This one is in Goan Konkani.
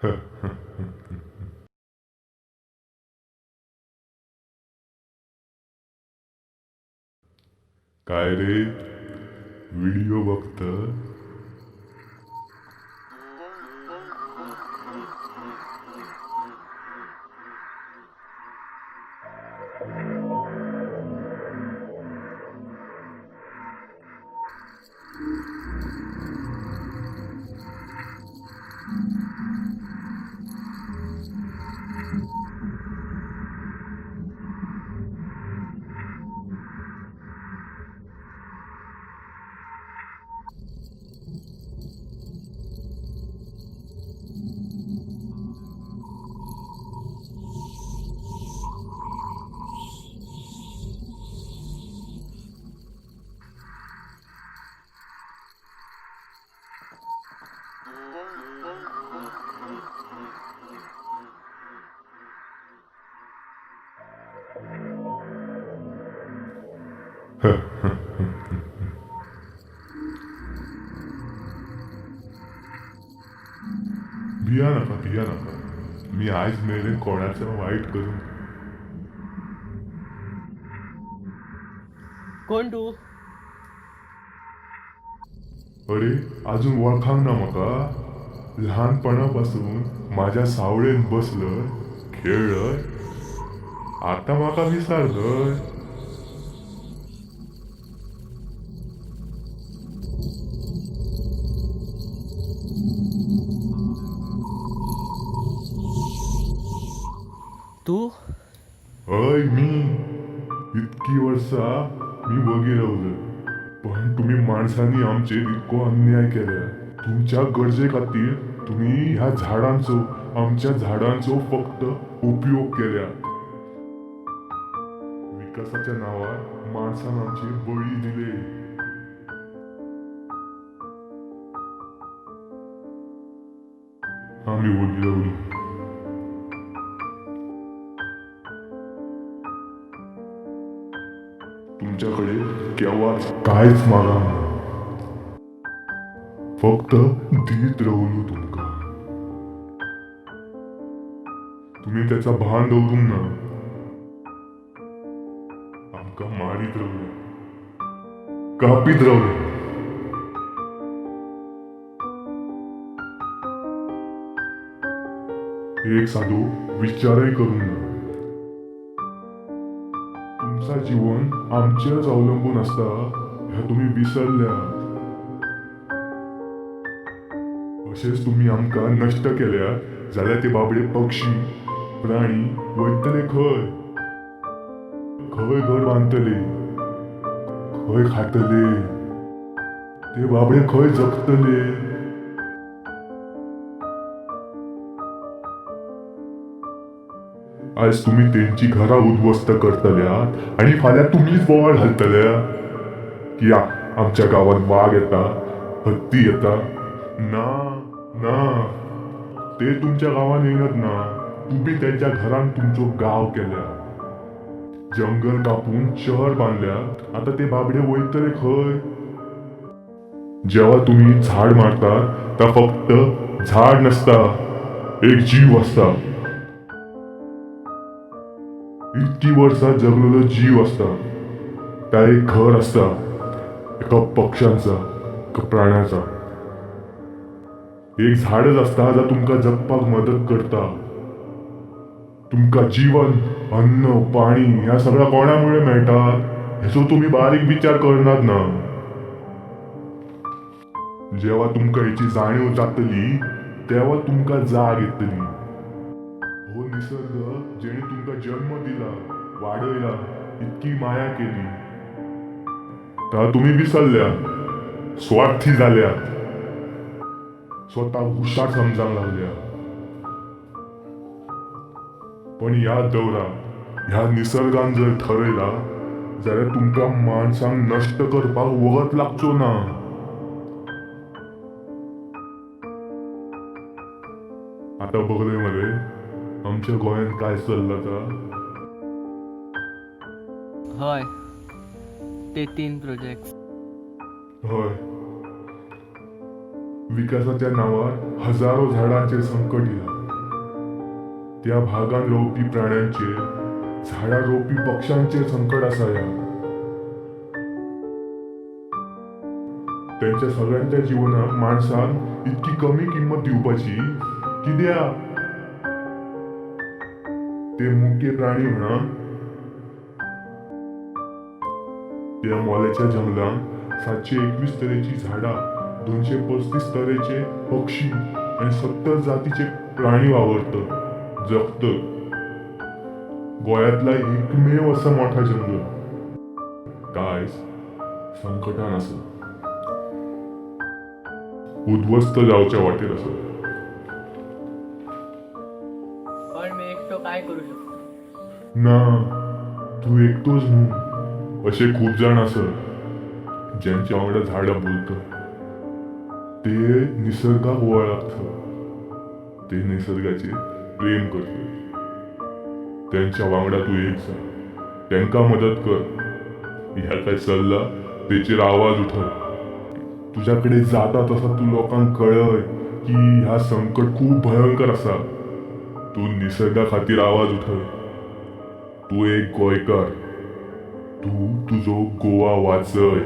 काय रे, व्हिडिओ बघतं? भिया नाका, भिया नाका. मी आयज मेरेन कोणाचं वाईट करूंक. कोण तूं? अरे अजून वळखांक ना म्हाका? ल्हानपणा पासून माझ्या सावळेन बसलय, खेळलय, आतां म्हाका विसरलय? तूं? हय मी. इतकी वर्सां मी वगी रावलय, पण तुमी माणसांनी आमचेर इतको अन्याय केल्या. तुमच्या गरजे खातीर तुमी ह्या झाडांचो, आमच्या झाडांचो फक्त उपयोग केल्या. विकासाच्या नांवार माणसान आमचेर बळी दिले. आमी वगी रावली. तुमच्याकडे केव्हाच कांयच मागांक ना, फक्त दीत रावलो तुमकां. तुमी त्याचा भान दवरूंक ना, आमकां मारीत रावले, कापीत रावले. एक सादो विचारय करूंक ना. तुमचा जीवन आमचेरच अवलंबून आसता ह्या तुमी विसरल्या. अशेंच तुमी आमकां नश्ट केल्या जाल्यार ते बाबडे पक्षी प्राणी वयतले खंय? खंय घर बांदतले? खंय खातले? ते बाबडे खंय जगतले? आयज तुमी तेंची घरां उद्ध्वस्त करतल्यात आनी फाल्यां तुमीच बोवाळ घालतल्या की आमच्या गांवांत वाग येता, हत्ती येता. ना ना, ते तुमच्या गांवांत येयनात ना. तुमी तेंच्या घरान तुमचो गांव केल्या, जंगल कापून शहर बांदल्या. आतां ते बाबडे वयतले खंय? जेव्हा तुमी झाड मारतात ता फक्त झाड नसता, एक जीव आसता. इतकी वर्सां जगलेलो जीव आसता. ता एक घर आसता एका पक्षांचा, एका प्राण्याचा. एक झाडच आसता जा तुमकां जगपाक मदत करता. तुमकां जीवन, अन्न, पाणी ह्या सगळ्या कोणामुळे मेळटा हेचो तुमी बारीक विचार करनात ना. जेव्हा तुमकां हेची जाणीव जातली तेव्हा तुमकां जाग येतली. हो निसर्ग जेणे तुमकां जन्म दिला, वाडयला, इतकी माया केली, ता तुमी विसरल्या, स्वार्थी जाल्यात, स्वताक हुशार समजांक लागल्या. पण याद दवरा, ह्या निसर्गान जर ठरयला जाल्यार तुमकां माणसांक नश्ट करपाक वगत लागचो ना. आतां बगले मरे आमच्या गोंयांत काय चल्लां ता. हय, ते 3 प्रोजेक्ट्स. हय, विकासाच्या नांवार हजारो झाडांचेर संकट येयलां. त्या भागान रावपी प्राण्यांचेर, झाडां रोवपी पक्षांचेर संकट आसा. ह्या त्यांच्या सगळ्यांच्या जिवनाक माणसान इतकी कमी किंमत दिवपाची कित्याक? ते मुके प्राणी म्हणून त्या मोल्याच्या जंगलात 721 तरेची झाडां, 235 तरेचे पक्षी आणि 70 जातीचे प्राणी वावरतत, जगतत. गोंयांतला एकमेव असा मोठा जंगल काय संकटान आसा, उद्ध्वस्त जावच्या वाटेर आसा. पण मी एकटो काय करू शकतो? ना, तूं एकटोच न्हू. अशे खूब जाण आसत ज्यांच्या वांगडा झाडां बोलतात, ते निसर्गाक वळखतात, ते निसर्गाचेर प्रेम करतात. त्यांच्या वांगडा तूं एक जा, तांकां मदत कर. ह्या काय चल्ला तेचेर आवाज उठय. तुज्या कडेन जाता तसो तूं लोकांक कळय की ह्या संकट खूब भयंकर आसा. तूं निसर्गा खातीर आवाज उठय. तूं एक गोंयकार, तूं तुजो गोवा वाचय.